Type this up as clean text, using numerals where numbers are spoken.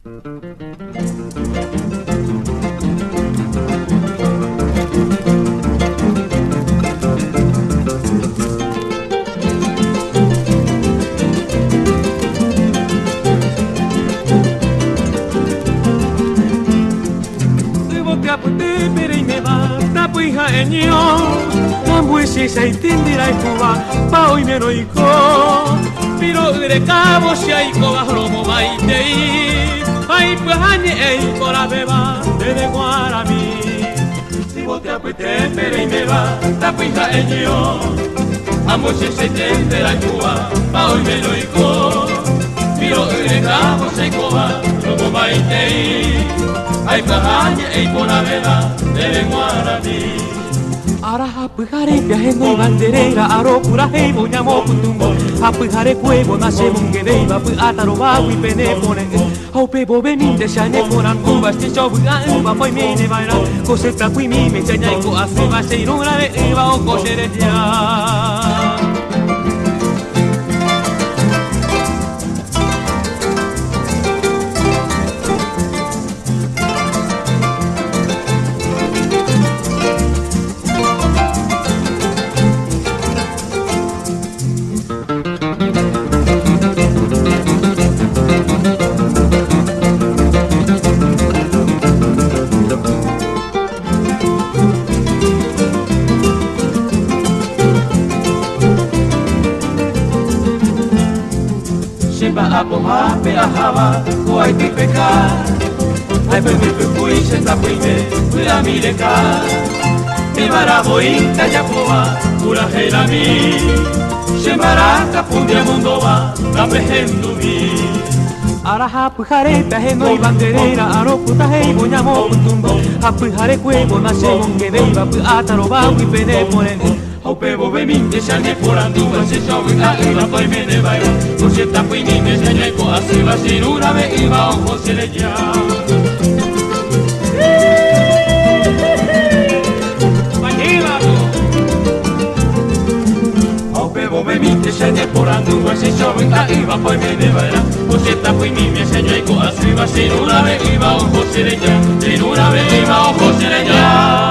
Yvoty apytépe reiméva tapỹi ha'eño, ambue chechaite nde rayhúva pa oime roiko. Piro'y rekávo che aikóva romomaitei, ha ipyaha ñe'ẽ iporãvéva ndéve g̃uarãmi. Yvoty apytépe reiméva tapỹi ha'eño, ambue chechaite nde rayhúva pa oime roiko. Piro'y rekávo che aikóva romomaitei, ha ipyaha ñe'ẽ iporãvéva ndéve g̃uarãmi. Ára ha pyhare pyahenóiva nde réra aropurahéivo ñamopytũmbo ha pyharekuévo nachemongevéiva py'áta rovágui pene pore'ỹ ha upe vovemínte che añeporandúva che ovy'a'ỹva poiméne va'erã ko che takuimíme che añaiko asýva che irũ rave'ỹva oko che reja. Che mba'apohápe aháva ko aitypeka, aipyhypyhúi che tapỹime vy'ami reka. Pevarã voínte ajapóva purahéi rami, che mbaraka púndi amondóva tapehendumi. Ára ha pyharépe ahenóiva nde réra aropytahéivo ñamopytũmbo ha pyharekuévo nachemongevéiva py'áta rovágui pene pore'ỹ. Ha upe vovemínte che añeporandúva che chovy'a'ỹva toiméne va'erã ko che tapỹimíme che añaiko asýva che irũ rave'ỹva oho che reja. Ha upe vovemínte che añeporandúva che chovy'a'ỹva poiméne va'erã ko che tapỹimíme che añaiko asýva che irũ rave'ỹva oho che reja che irũ rave'ỹva oho che reja.